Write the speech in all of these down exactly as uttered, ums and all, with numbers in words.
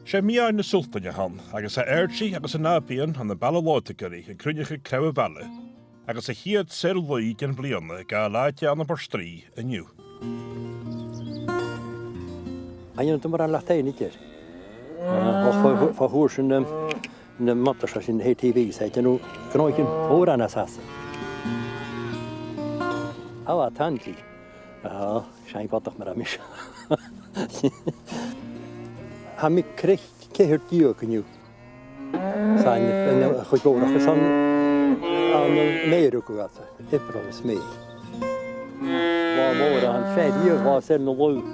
'S e Meadhan na Sultainne a th' ann, agus tha Archie agus an nàbaidhean ann am Baile Lòdagairaidh a' cruinneachadh craobh a' bhaile, agus a' chiad saor-laoigh den bhliadhna a' gabhail àite ann am Port Rìgh an-diugh. Chan eil an t-àm air an leathad fhèin idir. Ah, ach fa, fa, fa chomhair sin, um, na motair seo sin, A T Vs, a' dèanamh gnothaichean mòra anns an fhàsach. Tha e tanti. Ah, 's e bodach mar a tha mise. Tha mi creic ceithir deug an-diugh. 'S ann, ann a' chuid mhòr, ach 's ann, ann am May a rugadh iad, April is May. Là mòr a th' ann, 's e deugh là saor na laoigh.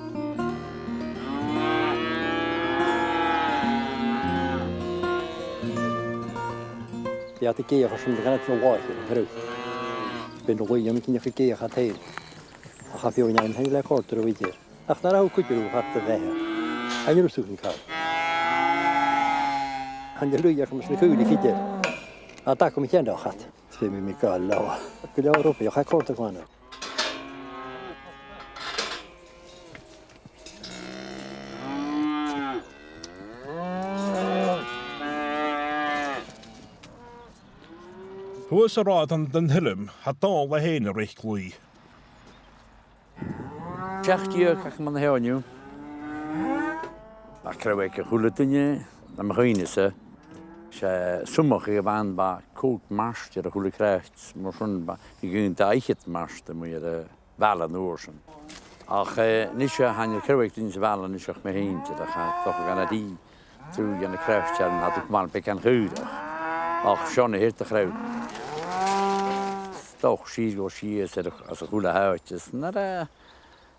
Bidh iad ag èigheach airson gach làithean a chruth. Bidh na laoigh ann an cinneach ag èigheach iad fhèin. Ach cha b' urrainn dhaibh le còrdadh riutha idir. Ach nuair a tha thu a' cuideachadh, tha iad a' bheatha. Chan eil fhios agad càit. Chan eil fhios agam 's na caoraich idir. Ach tha agam cheana iad. 'S fheudar mi gabhail leotha. Gu leòr rudaí, ach tha e a' còrdadh riutha. Shuas an rathad an Dùn Uilleim, tha Dòmhnall e fhèin a' reic laoigh. Seachd deug aca mun a seo an-diugh. Tha craobh aig a h-uile duine, nam chuimhne-sa. 'S e sumach a bh' ann, bha còig mairt air a h-uile craobh, mar sin bha, bha dà fhichead mairt a-muigh air a' bhaile an uair sin. Ach, eh, a-nis, eh, chan eil craobh aig duine sa bhaile a-nis ach mi fhìn, ach, eh, tha e gu math tric, trì de na craobhan, tha iad gu math beagan chaorach. Ach seo na h-uiread de chraobh. 'S dòcha sìos gu sìos air a, às a h-uile h-àite, is nuair a,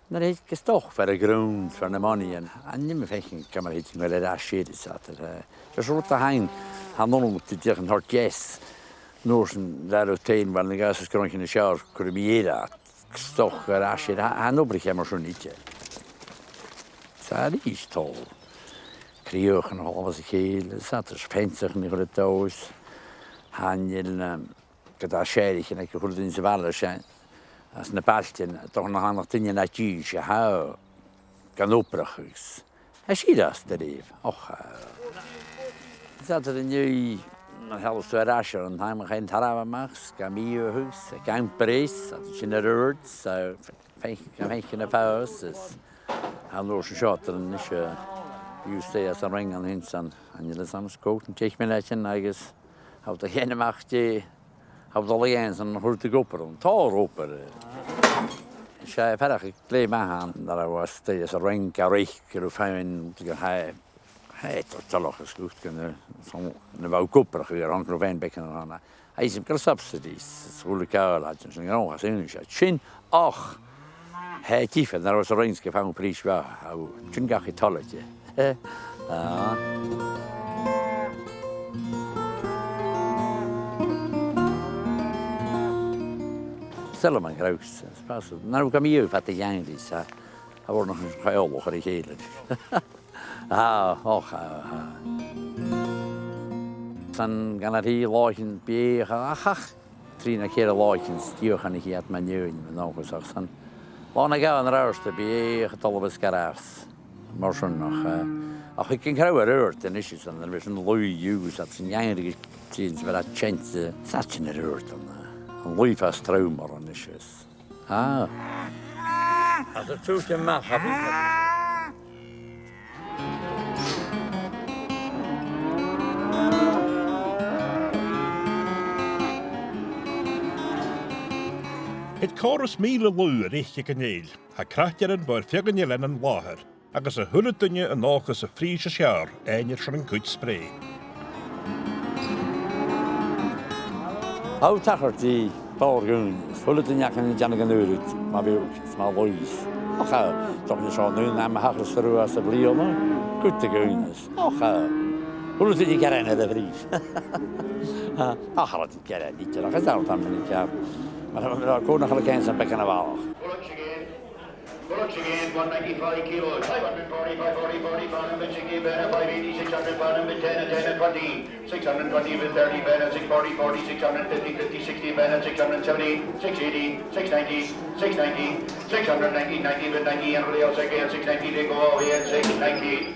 nuair a thig, 's dòcha, fear a' ghrunnd, fear nam manaidhean, chan eil mi a' faicinn ciamar a thig iad air ais air, is iad, eh, 's e rud a th' ann, tha an t-ionad dìreach a' toirt deas. An uair sin, rud a tha mi fhìn, uill, na ghabhas gnothaichean nas fheàrr, cuiridh mi air iad. 'S dòcha air ais air, tha, tha an obair aca mar sin idir. 'S a-rithist, tha crìochan a' falbh às a chèile, 's a' toirt feansaichean air a' dòigh. Chan eil, um, gu dà shàraichean aig a h-uile duine sa bhaile, 's e, às na bailtean, tha na h-aon duine no dhà a tha gan obrachadh. Tha sìos às dèidh. Och, eh, 's a' dol an-diugh, mar a sheallas tu air ais air an t-àm a chaidh an tarbh a-mach, 's gam fhiathachadh, 's gam breith, 's a' tighinn air adhart, 's a' feic-, gam faicinn a' phàs, is an uair sin seo, tha an-diugh, eh, bidh thu a-staigh às an Rinn an sin, an uair sin, 's còig no deich mionaidean agus tha thu a' tighinn a-mach dè tha thu a' dol a dhèanamh, 's an uair sin a' chuid a dh'obair ann. Tha obair, eh. 'S e faireachdainn glè mhath a th' ann, nuair a bha thu a-staigh às an Rinn, ga reic, gu robh thu fhèin, gu tha, tha e toileach is gum biodh, eh, son, na bha thu ag obrachadh air, gu robh thu fhèin beagan ann. Agus gu robh subsidies, 's a h-uile càil, tha sin, sin, ach tha e diofar, nuair a bha thu sa Rinn 's gum faigheadh tu prìs mhath, tha thu, sin gach toilichte. Ah. Saoil am faigh thu, 's e, 's e, nuair a bha mi fada a' dèanamh, 's a, tha bhur n-aon chaol a chur ri chèile. Ah, och, ah, ah. 'S ann gun a trì làithean bìdh, ach, ach, trì no ceithir làithean 's dìreach an-diugh, mar a nì mi an-diugh, 's ann latha no dhà an-dràsta bidh e a' dol a-bhos gu ràs. Mar sin, ach, eh, ach thig an craobh air adhart a-nis, 's ann, nuair a bhios an laoigh dhiubh, 's iad sin a' dèanamh gu tìr, 's bhiodh iad a' teannadh, 's iad sin air adhart, an, eh, an laoigh fàs trom orra a-nis. Ah. Às an t-sùilean a-mach, a bhith. Thig còrr is mìle laoigh a reic aig an Fhèill. Tha croitearan bho air feadh an eilein an làthair, agus a h-uile duine an dòchas a' phrìs as fheàrr fhaighinn airson an cuid sprèidh. Tha tachairt ri bòrd dhaoine, is a h-uile duine aca a' dèanamh an aon rud, ma bhiodh, is ma bhiodh. Ach, eh, tha mi a' smaoineachadh gun tachradh seo an aon àm a thachras riutha sa bhliadhna, cuid de dhaoine. Ach, eh, a h-uile duine a' gearan air a' phrìs. Ach, a h-uile duine a' gearan idir, ach is ann a tha mi a' ceart. Mar a bha mi ag ràdh, cò nach eil a' ceann san beagan a bharrachd. Bullocks again, one ninety-five kilos, five hundred forty, five forty, forty, five hundred sixty, five eighty, six hundred, five hundred ten, and ten and twenty, six hundred twenty, thirty, six forty, forty, six hundred fifty, fifty, sixty, six hundred seventy, six eighty, six ninety, six ninety, six hundred ninety, ninety, ninety, and everybody else again, six ninety, they go all here, six ninety.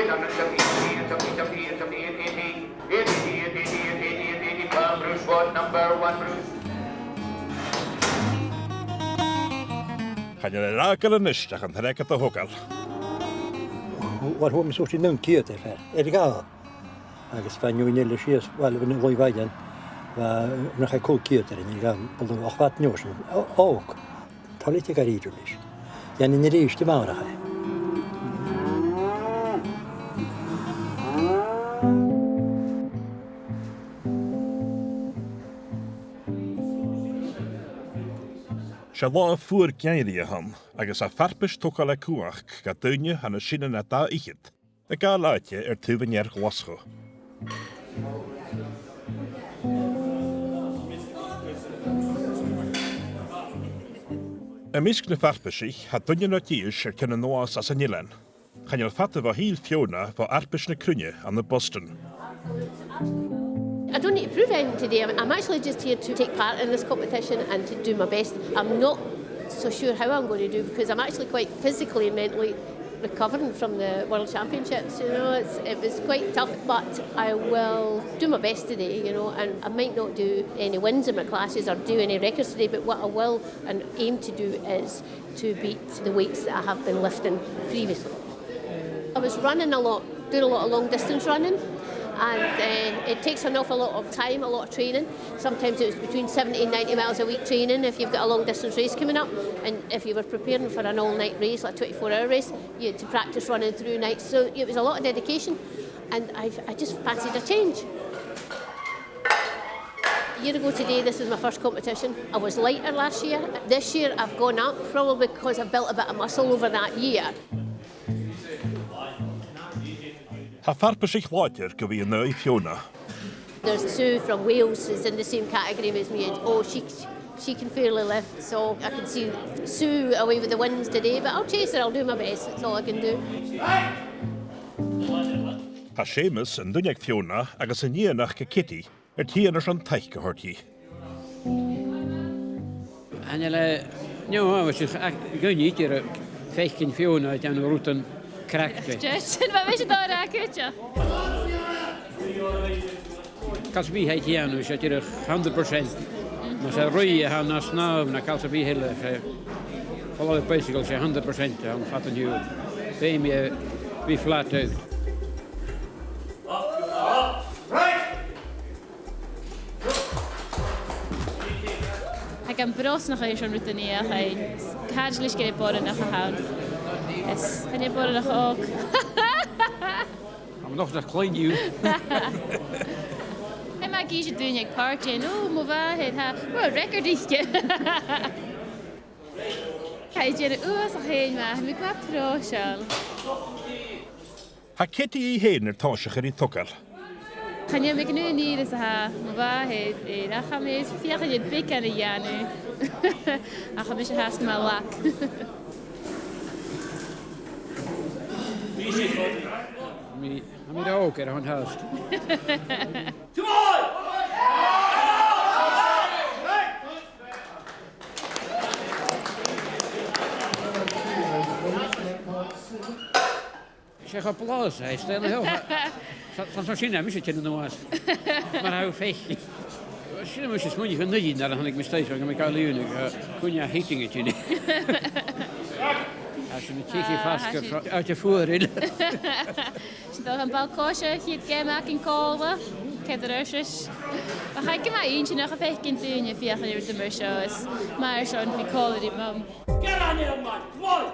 Chan eil e air fhàgail a-nis ach an t-airgead a thogail. Bha mi sònraichte nan ceud air fad, air a' ghealach. Agus bha an fheadhainn eile sìos, uill, bha na luchd-mhaighdean, bha, nach e còig ceud air an fheadhainn, bha luchd-mhaighdean, ach bha iad an uair sin, ò-, òg. Toilichte gu dearbh leis. Dhèanainn a-rithist a-màireach e. 'S e latha fuar geamhraidh a th' ann, agus tha farpais togail air cumhachd do dhaoine a tha na sìnean a dhà fhichead, a' gabhail àite air taobh an ear Ghlaschu. Am measg nam farpaisich, tha duine no dithis air tighinn a-nuas às an eilean. Chan eil fada bho thill Fiona bho fharpais na cruinne ann am Boston. I don't need to prove anything today. I'm, I'm actually just here to take part in this competition and to do my best. I'm not so sure how I'm going to do because I'm actually quite physically and mentally recovering from the World Championships. You know, it's, it was quite tough, but I will do my best today, you know, and I might not do any wins in my classes or do any records today, but what I will and aim to do is to beat the weights that I have been lifting previously. I was running a lot, doing a lot of long distance running, and, uh, it takes an awful lot of time, a lot of training. Sometimes it was between seventy and ninety miles a week training if you've got a long distance race coming up, and if you were preparing for an all-night race, like a twenty-four hour race, you had to practice running through nights. So it was a lot of dedication, and I, I just fancied a change. A year ago today, this was my first competition. I was lighter last year. This year, I've gone up, probably because I've built a bit of muscle over that year. Tha farpaisich làidir gu bhith an aghaidh Fiona. There's Sue from Wales who's in the same category as me, and, oh, she, she can fairly lift, so I can see Sue away with the wins today, but I'll chase her, I'll do my best, that's all I can do. Tha Seumas, an duine aig Fiona, agus a nigheanach aig Kitty, air tighinn airson taic a thoirt dhi. Chan eil e neo-àbhaisteach ach gun idir a' faicinn Fiona a' dèanamh rudan craicte. Just, sin, bha mise dòigheil ri ràdh cuideachd. Càil sam bith a tha i a' dèanamh, 's e dìreach hundred percent. Mas e ruith a tha i a' snàmh no càil sam bith eile, 's e following bicycle, 's e hundred percent a th' ann fad an t-siubhail. Feumaidh i a bhith flat out. Tha e gu brosnachail airson rudan a dhèanamh. Chan eil fhios gur e boireannach a th' ann. Is chan e boireannach òg. Tha mi an dòchas nach cluinn thu. Tha mi ag innse do dhaoine aig pàrtaidhean, ò, mo mhàthair, tha, ò, record aice. Tha i a' dèanamh uabhasach fhèin math, tha mi gu math pròiseil. Tha Kitty i fhèin air tòiseachadh ri togail. Chan eil mi ag iarraidh a tha mo mhàthair, eh, ach tha mi a' feuchainn ri beagan a dhèanamh. Ach tha mise fhathast mar lag. Tha mi, tha mi ro òg air a shon fhathast. Come on! 'S e cho blàth 's a tha e, is dòcha, tha, tha, tha sin, tha mise a' tighinn a-nuas. Mar a tha thu a' faicinn. Sin a bha mise a' smaoineachadh an-dè nuair a thàinig mi a-staigh, gu bheil mi a' gabhail iongnadh, uh, cuin a tha heating a' tighinn. Tha sinn a' tighinn faisg air àite fuar eile. Is Tha am ball-coise a' chiad gheama againn còmhla, ceud air ais. Bha e gu math inntinneach a' faicinn daoine a' feuchainn air adhart mar seo, is mar sin bha còmhla ri Mum. Get on there, man! Come on!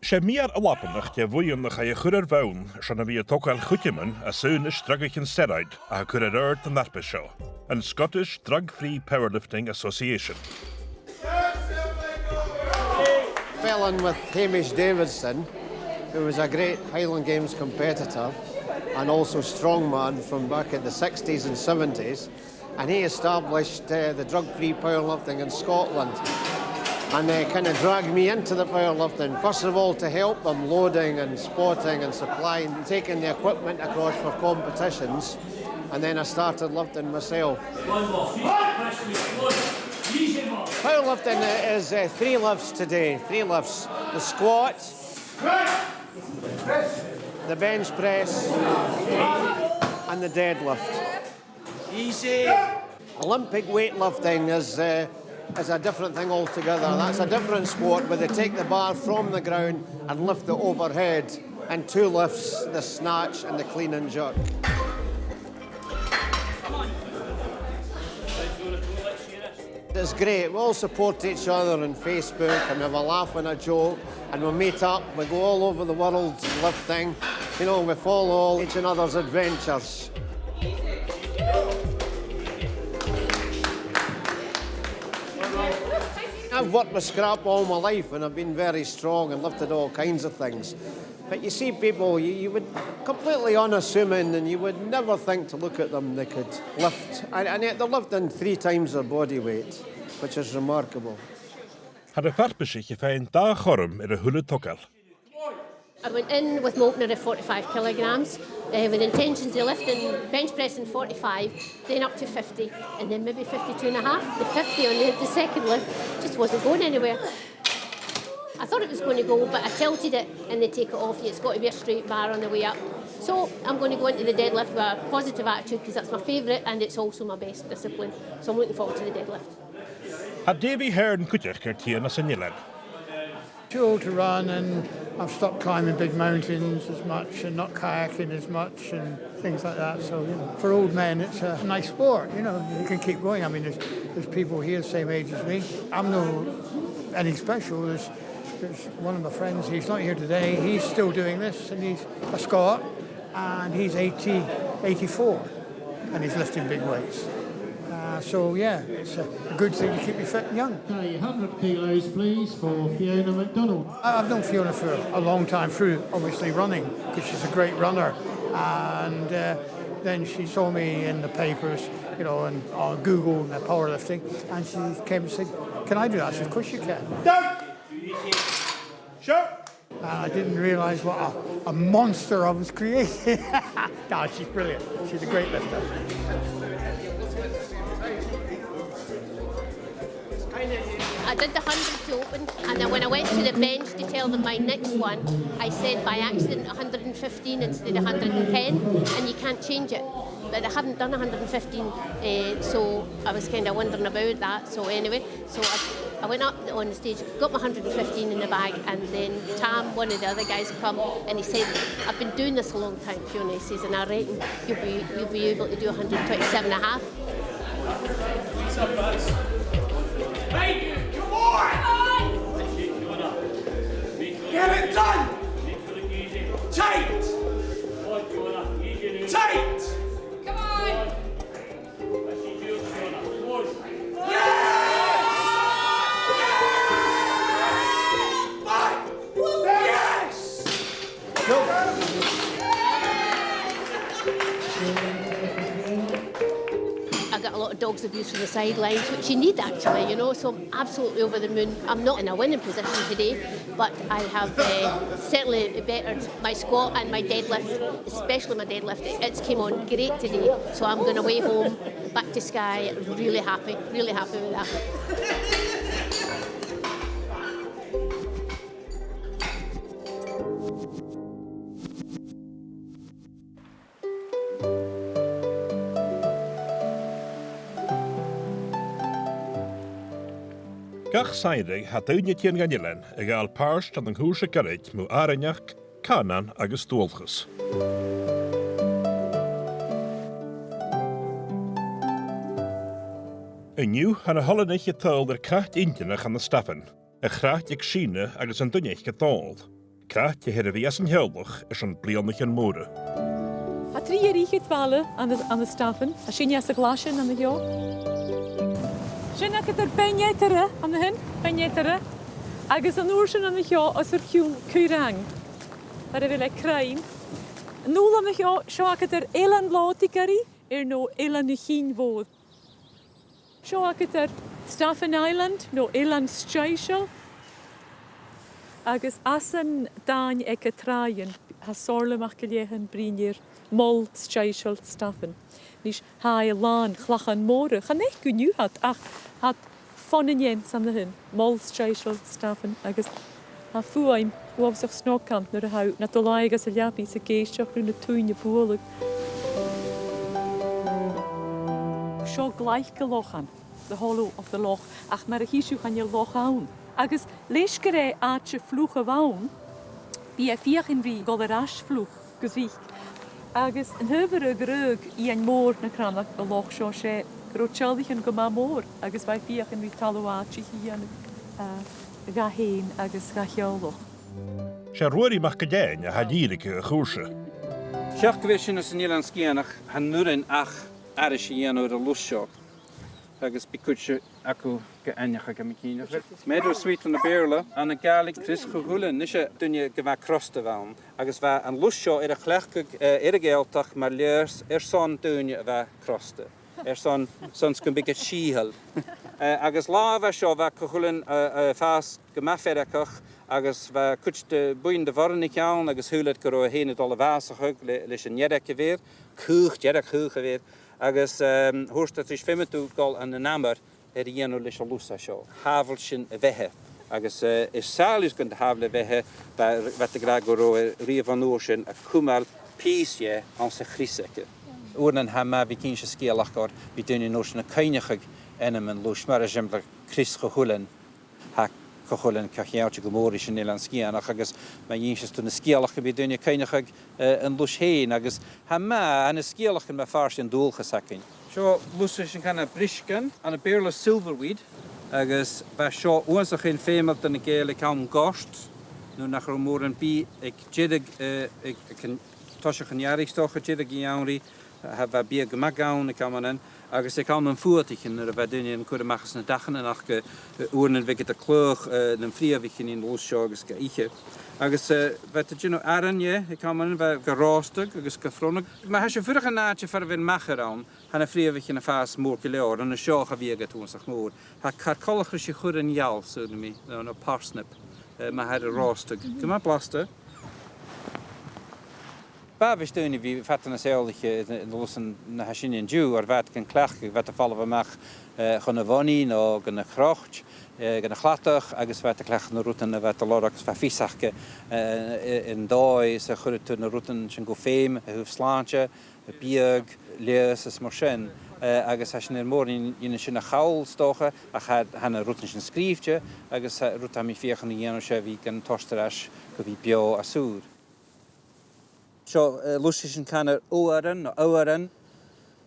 'S e meur-Albannach de bhuidheann a chaidh a chur air bhonn airson a bhith a' togail chuideaman às aonais drugaichean steroid a tha a' cur air adhart an fharpais seo, an Scottish Drug Free Powerlifting Association. Fell in with Hamish Davidson, who was a great Highland Games competitor and also strongman from back in the sixties and seventies. And he established, uh, the drug-free powerlifting in Scotland. And they kind of dragged me into the powerlifting, first of all to help them loading and spotting and supplying, taking the equipment across for competitions. And then I started lifting myself. Powerlifting is, uh, three lifts today, three lifts. The squat, the bench press, and the deadlift. Easy. Olympic weightlifting is, uh, is a different thing altogether. That's a different sport where they take the bar from the ground and lift it overhead in two lifts, the snatch and the clean and jerk. It's great. We all support each other on Facebook and have a laugh and a joke, and we meet up. We go all over the world lifting. You know, we follow all each another's adventures. I've worked with scrap all my life and I've been very strong and lifted all kinds of things. But you see people, you, you would, completely unassuming, and you would never think to look at them, they could lift. And, and yet they're lifting three times their body weight, which is remarkable. Tha na farpaisich a' faighinn dà chothrom air a h-uile togail. I went in with my opener of forty-five kilograms, uh, with intentions of lifting, bench pressing forty-five, then up to fifty, and then maybe fifty-two and a half. The fifty on the, the second lift just wasn't going anywhere. I thought it was going to go, but I tilted it and they take it off you. It's got to be a straight bar on the way up. So I'm going to go into the deadlift with a positive attitude because that's my favourite and it's also my best discipline. So I'm looking forward to the deadlift. Tha Davy Hearn cuideachd air tighinn às an eilean. Too old to run, and I've stopped climbing big mountains as much and not kayaking as much and things like that. So, you know, for old men, it's a nice sport. You know, you can keep going. I mean, there's, there's people here same age as me. I'm no any special. There's, there's one of my friends, he's not here today. He's still doing this, and he's a Scot, and he's eighty, eighty-four, and he's lifting big weights. Uh, so, yeah, it's a, a good thing to keep you fit and young. Okay, hundred kilos, please, for Fiona McDonald. I- I've known Fiona for a long time through, obviously, running, 'cause she's a great runner. And, uh, then she saw me in the papers, you know, and on Google and the powerlifting, and she came and said, "Can I do that?" I said, "Of course you can." Down! Shoot! And I didn't realise what a, a monster I was creating. No, she's brilliant. She's a great lifter. I did the hundred to open, and then when I went to the bench to tell them my next one, I said by accident a hundred and fifteen instead of a hundred and ten, and you can't change it. But I haven't done a hundred and fifteen, eh, so I was kind of wondering about that. So anyway, so I, I went up on the stage, got my hundred and fifteen in the bag, and then Tam, one of the other guys, come and he said, "I've been doing this a long time, Fiona," he says, "and I reckon you'll be, you'll be able to do a hundred twenty-seven and a half." Right, come on! Get it done! Tight! Tight! Come on! Yes! Yes! I get a lot of dog's abuse from the sidelines, which you need actually, you know, so I'm absolutely over the moon. I'm not in a winning position today, but I have, uh, certainly bettered my squat and my deadlift, especially my deadlift. It, it's came on great today, so I'm going away home, back to Skye, really happy, really happy with that. Gach Sàbaid tha daoine a' tighinn dhan eilean a ghabhail pàirt ann an cùrsa goirid mu àrainneachd, Cànan agus dualchas. An-diugh, tha na h-oileanaich a' tadhal air cnap inntinneach ann an Stafainn, a' chnap aig Sìne agus an duine aice a' dol. Cnap a th' air a bhith san teaghlach airson bliadhnaichean mòra. Tha trì air fhichead baile ann an, ann an Stafainn, a' seinn às a' ghlaise ann an seo. Sin agad ar Beinn Eadar ann a shin, Beinn Eadar. Agus an uair sin ann a sheo os ar cionn Caol Rang, mar a bheil e cruinn. An uair ann a sheo, seo agad ar Eilean Lòdaigh, air neo Eilean a' Chinn Mhòir. Seo agad ar Stafainn Island, no Eilean Sdeidheil. Agus às an dàn aig an tràighean, tha Somhairle MacIllEathain a' bruidhinn air Mol Sdeidheil Stafainn. Nis, tha e làn chlachan mòra. Chan fhaic thu an-diugh iad, ach tha iad fon an fheansa an sin, Mol Sdeidheil Stafainn, agus tha fuaim uabhasach snog ann nuair a tha thu nad làimh aig an leabaidh 's ag èisteachd ri na tuinn a' bualadh. Seo Glac an Lochain, the hollow of the loch, ach mar a chì sibh chan eil loch ann. Agus leis gur e àite fliuch a bh' ann, bidh e a' feuchainn ri dhol air ais fliuch gu tric. Agus an t-adhbhar a ghràdh Iain Mòr na Cranach an loch seo, 's e gun robh teaghlaichean gu math mòr, agus bha e a' feuchainn ri talamh àitich a dhèanamh, eh, dha fhèin agus dha theaghlach. 'S e Ruairidh MacIllEathain a tha a' lìbhrigeadh a' chùrsa. Seach gu bheil sinn anns an Eilean Sgitheanach, chan urrainn ach aithris a dhèanamh air an lus seo. Agus bidh cuid aca gu aithneachadh gum bi cinnteach. Meadowsweet ann am Beurla, ann an Gàidhlig crios Chaol Chuilein. Nise, duine gu math crosta a bh' ann, agus bha an lus seo air a chleachdadh, eh, air a' Ghàidhealtachd mar leigheas airson daoine a bha crosta. Airson, son 's gum biodh iad sìtheil. Eh, agus latha bha seo, bha Caol Chuilein, eh, eh, a' fàs gu math feargach, agus bha cuid de bhuidheann de bhoireannaich ann, agus shaoil iad gun robh e fhèin a' dol a bhàsachadh le, leis an fhearg a bh' air, caoch, dearg chaoch a bh' air, agus, ehm, thuirt iad ris, feumaidh tu dhol ann an amar air a dhèanamh leis an lus a tha seo. Shàbhail sin a bheatha. Agus, eh, air sàillibh 's gun do shàbhail a bheatha, bha, bha iad ag ràdh gun robh e a-riamh an uair sin a' cumail pìos dheth anns a' chrios aige. Uaireannan tha e math a bhith ag innse sgeulachd oir bidh daoine an uair sin a' cuimhneachadh ainm an lus, mar eisimpleir crios Chaol Chuilein. Tha Caol Chuilein co-cheangailte gu mòr ris an Eilean Sgitheanach, agus ma dh'innseas tu na sgeulachdan, bidh daoine a' cuimhneachadh, eh, an lus fhèin, agus tha e math, tha na sgeulachdan mar phàirt den dualchas againn. Seo lus ris an canar briosgan, ann am Beurla silverweed, agus bha seo uabhasach fhèin feumail do na Gàidheil aig àm goirt, nuair nach robh mòran bìdh aig deireadh, eh, aig, aig an toiseach an earraich, 's dòcha, deireadh an Gheamhraidh, tha, bha biadh gu math gann aig amannan, agus aig àm nam fuadaichean, nuair a bha daoine a' cur a-mach às na dachannan aca, eh, uaireannan bhiodh iad a' cladhach, eh, nam freumhaichean an lus seo agus ga ithe. Agus, eh, bha iad a' dèanamh aran dheth aig amannan, bha, ga ròstadh agus ga phronnadh. Ma tha sibh a' fuireach an àite far a bheil machair ann, tha na freumhaichean a' fàs mòr gu leòr, ann an seo cha bhiodh iad uabhasach mòr. Tha e car coltach ris a' churrain gheal, saoilidh mi, no, no parsnip, eh, ma tha e air a ròstadh. Gu math blasta. B' àbhaist dhuinn a bhith fada nas eòlaiche air na, na lusan na tha sinn an-diugh, oir bha iad gan cleachdadh, bha iad a' falbh a-mach, eh, chun a' bhunaidh no gun a' chroit, eh, gun a' chladach, agus bha iad a' cleachdadh na rudan a bha iad a' lorg, agus bha fios aca, eh, eh, an dòigh 's a chuireadh tu na rudan sin gu feum a thaobh slàinte, biadh, leigheas is mar sin, eh, agus tha sinn air mòran a dhèanamh sin a chall, 's dòcha, ach tha, tha na rudan sin sgrìobhte, agus, eh, rud a tha mi a' feuchainn ri dhèanamh, 's e a bhith gan toirt air ais gu bhith beò às ùr. Seo, eh, lus ris an canar Ùbharan, no Ùbharan.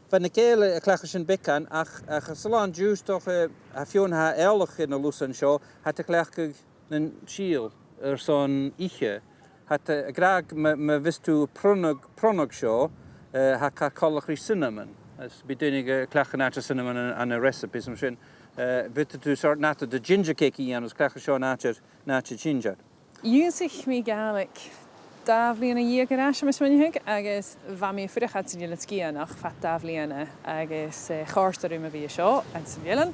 Bha na Gàidheil a' cleachdadh sin beagan, ach, ach san latha an-diugh, 's dòcha, tha feadhainn a tha eòlach air na lusan seo, tha iad a' cleachdadh nan sìol airson ithe. Tha iad ag ràdh ma, ma bhios tu a' pronnadh, pronnadh seo, eh, tha e car coltach ri cinnamon. Is bidh daoine a' cleachdadh an àite cinnamon ann, ann an recipes mar sin. Eh, bhiodh tu sort, nàdar de ginger cake a dhèanamh, is cleachdadh seo an àite, an àite ginger. Dh'ionnsaich mi Gàidhlig dà bhliadhna dheug air ais, tha mi a' smaoineachadh, agus bha mi a' fuireach anns an Eilean Sgitheanach fad dà bhliadhna, agus, eh, chòrd e rium a bhith an seo, anns an eilean.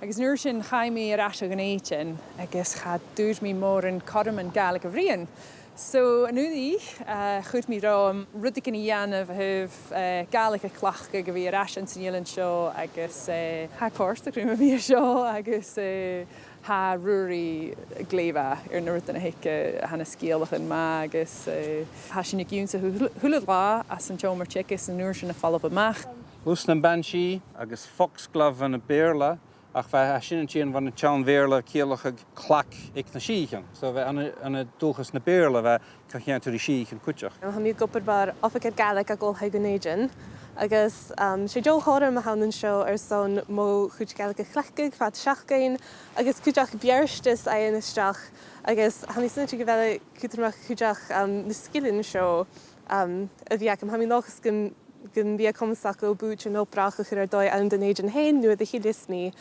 Agus an uair sin chaidh mi air ais a Dhùn Èideann, agus cha d' fhuair mi mòran cothroman Gàidhlig a bhruidhinn. So, an-uiridh, eh, chuir mi romham rudeigin a dhèanamh a thaobh, eh, Gàidhlig a chleachdadh a bhith air ais anns an eilean seo, agus, eh, tha e a' còrdadh rium a bhith an seo, agus, eh, tha Ruairidh glè mhath air na rudan a th' aige, tha na sgeulachdan math agus, eh, tha sinn ag ionnsachadh a h-uile, a h-uile latha anns an t-seòmar-teagaisg 's an uair sin a' falbh a-mach. Lus nam banshee agus foxglove ann am Beurla, Ach bha sin a' tighinn bhon an t-seann Bheurla a' ciallachadh clag aig na sìthichean. So bha e ann an, ann an dualchas na Beurla, bha e co-cheangailte ri sìthichean cuideachd. Tha mi ag obair mar oifigear Gàidhlig ag Oilthigh Dhùn Èideann, agus, um, 's e deagh chothrom a th' ann an seo airson mo chuid Gàidhlig a chleachdadh fad seachdain, agus cuideachd beartas fhaighinn a-steach, agus tha mi a' smaointinn gu bheil e cudromach cuideachd, um, na sgilean seo, um, a bhith agam. Tha mi an dòchas gum gum bi e comasach buidheann obrach a chur air dòigh ann an Dùn Èideann fhèin nuair a chilleas mi.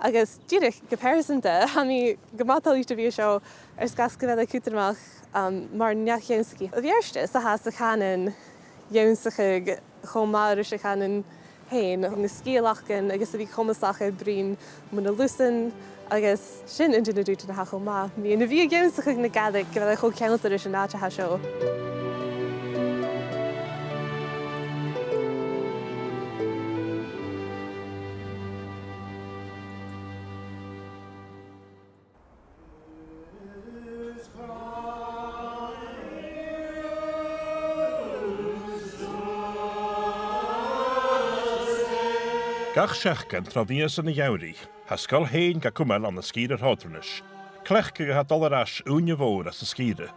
Agus dìreach gu pearsanta, tha mi gu math toilichte a bhith an seo air sgàth 's gu bheil e cudromach, um, mar neach-ionnsachaidh. A' bheartas a tha sa chànan ionnsachadh cho math ris a' chànan fhèin, na sgeulachdan agus a bhith comasach air bruidhinn mu na lusan, agus sin aon de na rudan a tha cho math. Bidh mi a' bhith ag ionnsachadh na Gàidhlig gu bheil e cho ceangailte ris an àite a tha seo. Gach seachdain tro mhìosan a' gheamhraidh, tha Sgoil Sheinn ga cumail ann an sgìre Thòrdranais. Cleachdadh a tha a' dol air ais ùine mhòr anns an sgìre.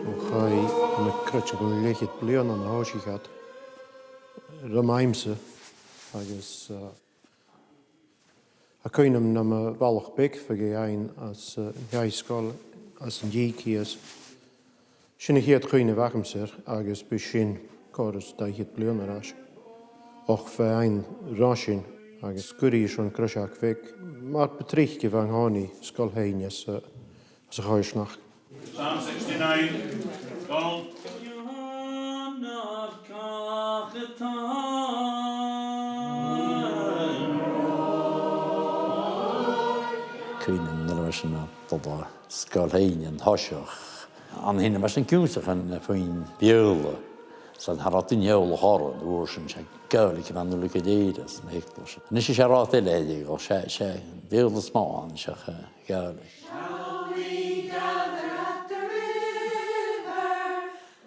O, chaidh, tha mi a' creidsinn gu leth-cheud bliadhna on a thòisich iad. Ro mhath dhòmhsa, agus, eh, tha cuimhn' agam nam bhalach beag, bha e fhèin às, eh, an taigh-sgoil, às an dìg shìos. Sin a' chiad chuimhne a bh' agamsa air, agus bidh sin còrr is dà fhichead bliadhna air ais. Och, bha e fhèin ro shean, agus 's e gu ruige sin greiseag bheag, mar bu trice a bh' ann an-còmhnaidh Sgoil Sheinn às, eh, às a' choimhearsnachd. Psalm sixty-nine, Dol. Cuimhn' agam nuair a bha sinn a' dol a Sgoil Sheinn an toiseach. An sin, bha sinn ag ionnsachadh na puing Bheurla, 's cha robh duine eòlach orra an uair sin, 's e Gàidhlig a bh' ann uile gu lèir anns na h-eaglaisean. A-nis 's e rud eile a th' ann, 's e, 's e Beurla as motha a th' ann, seach, eh, Gàidhlig. Shall we gather at the river,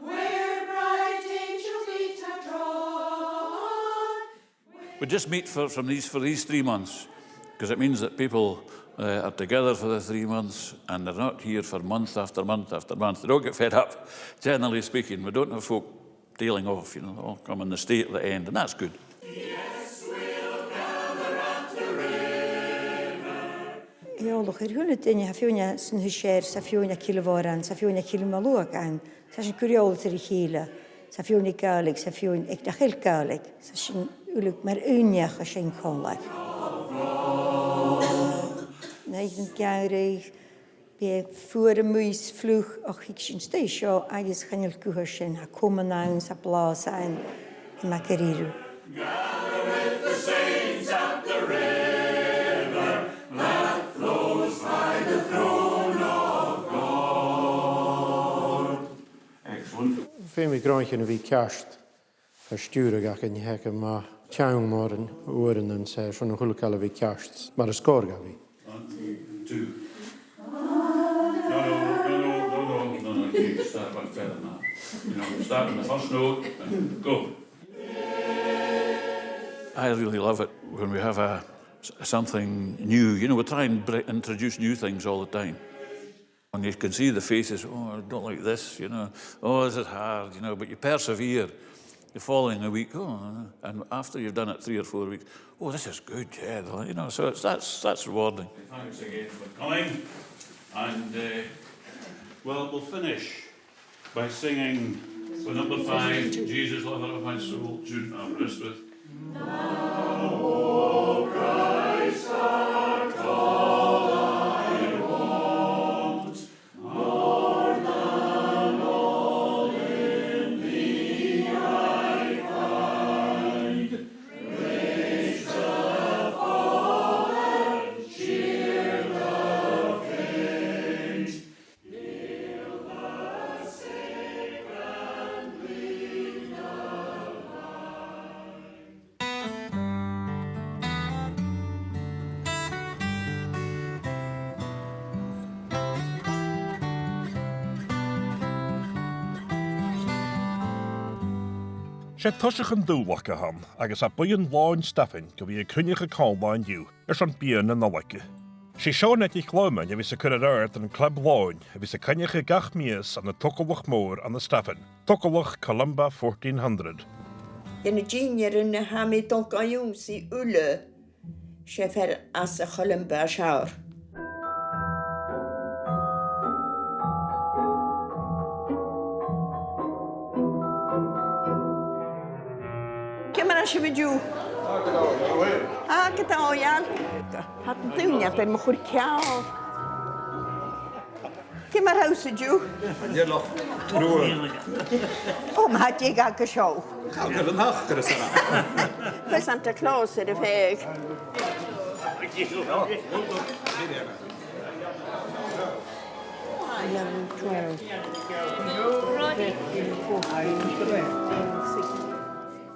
where bright angel feet are trod? We just meet for, from these, for these three months, 'cause it means that people, uh, are together for the three months and they're not here for month after month after month. They don't get fed up, generally speaking. We don't have folk tailing off, you know, they all come and they stay at the end, and that's good. Eòlach air a h-uile duine, tha feadhainn às an Uibhist, 's tha feadhainn à Cille Mhoire ann, 's tha feadhainn à Cille Mholuaig ann, 's tha sinn gu eòlach air a chèile, 's tha feadhainn aig Gàidhlig, 's tha feadhainn aig nach eil Gàidhlig, 's tha sinn uile mar aon neach a' seinn còmhla. An oidhche gheamhraidh, bidh fuaim a-muigh 's fliuch, ach thig sinn a-staigh an seo agus chan eil guth air sin, tha comann ann, 's tha blàths ann, tha e math gu dearbh. Gather with the saints at the river that flows by the throne of God. Excellent. Feumaidh gnothaichean a bhith ceart. Tha stiùireadh againn, tha e gu math trang mòran uaireannan, 's e sin a h-uile càil a bhith ceart, mar as còir dha bhith. One, two. No, no, no, no, no, no, no, no, you start much better than that. You know, start on the first note and go. I really love it when we have a, s-, something new. You know, we try and br-, introduce new things all the time. And you can see the faces, "Oh, I don't like this," you know, "Oh, this is hard," you know, but you persevere. The following week, "Oh," and after you've done it three or four weeks, "Oh, this is good, yeah," you know, so it's, that's, that's rewarding. Thanks again for coming, and, uh, well, we'll finish by singing with number five, "Jesus, Lover of My Soul," tune Aberystwyth. 'S e toiseach an Dùbhlaich a th' ann, agus tha buidheann lòin Stafainn gu bhith a' cruinneachadh còmhla an-diugh airson biadh na Nollaige. 'S i Seonag NicLumainn a bhios a' cur air adhart an club lòin a bhios a' coinneachadh gach mìos ann an togalach mòr ann an Stafainn, Togalach Columba fourteen hundred. Dhe na dinnearan a tha mi a' dol ga ionnsaigh uile, 's e fear às a' Cholumba as fheàrr. Ciamar a tha sibh an-diugh? Ah, gu dòigheil. Tha an duine a' dol a chur ceàrr. Ciamar a tha thusa an-diugh? An eil truagh? Ò, ma tha deagh aca seo. Chan eil an t-acras ann. Bheil Santa Claus air a' phàirc? Eleven, twelve.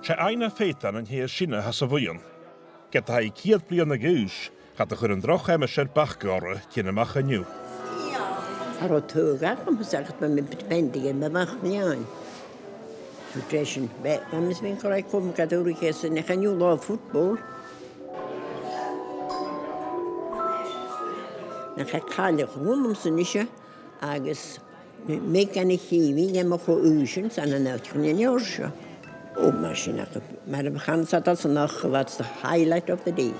'S e Aidhne Pheaidein an tè as sine a th' anns a' bhuidheann. Ged a tha i ceud bliadhna a dh'aois, cha do chuir an droch aimsir bacadh oirre tighinn a-mach an-diugh. Cha robh tuagh agam, 's aithne dhomh gun robh mi a' pendiginn mo mhac-meadhain. Tha sin, bha, bha mise a' faighinn còmhradh gad ùrachas an-diugh, chan eil latha football. Nach e cailleach a th' annamsa a-nise, agus mi, mi gan a' chì, bhithinn-sa mo cho-aoisean 's ann an àite chan eil an fhear seo. Ò, mar sin aca, mar a chanadh iad anns an Achadh, that's the highlight of the day.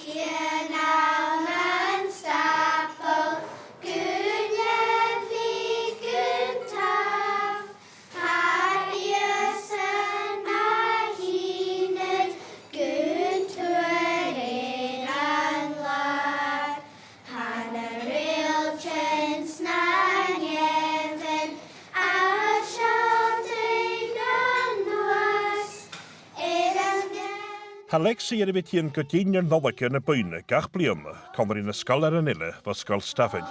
Cian ann an stàball, gun leum mi gun tàmh. Tha iadsan a' tighinn gun tuath air an làr. Tha na reultan 's na nèamhan a' sealltainn an uabhas air an Tha Lexi air a bhith a' tighinn gu Dinnear Nollaig na Beurla gach bliadhna, còmhla ri na sgoilearan eile bho Sgoil Stafainn.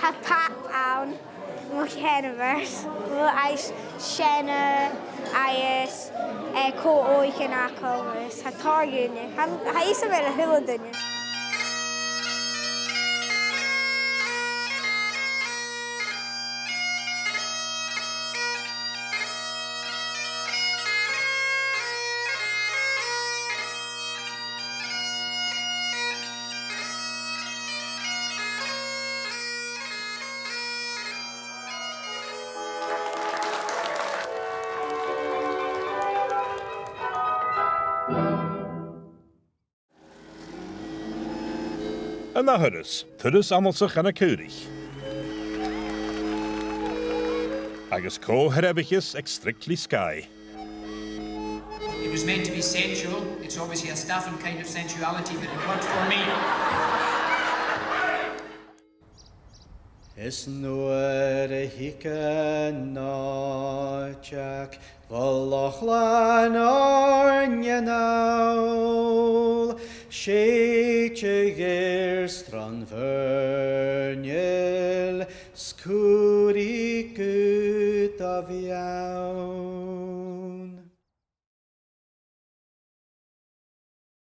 Tha Pop ann, mo sheanmhair, mo aist seanair agus, eh, co-oghaichean aca, agus tha tòrr dhaoine. Tha, tha fhios agam air a h-uile duine. An ath thuras, turas annasach ann an Caorach. Agus co-shearbhachas aig Strictly Skye. It was meant to be sensual. It's obviously a Stafainn kind of sensuality, but it worked for me. Is nuair a thig an àiteach bho Loch Laighean Òirnneanail, sèididh air Sruan Mhaoirneil 's cuiridh gu do bheul.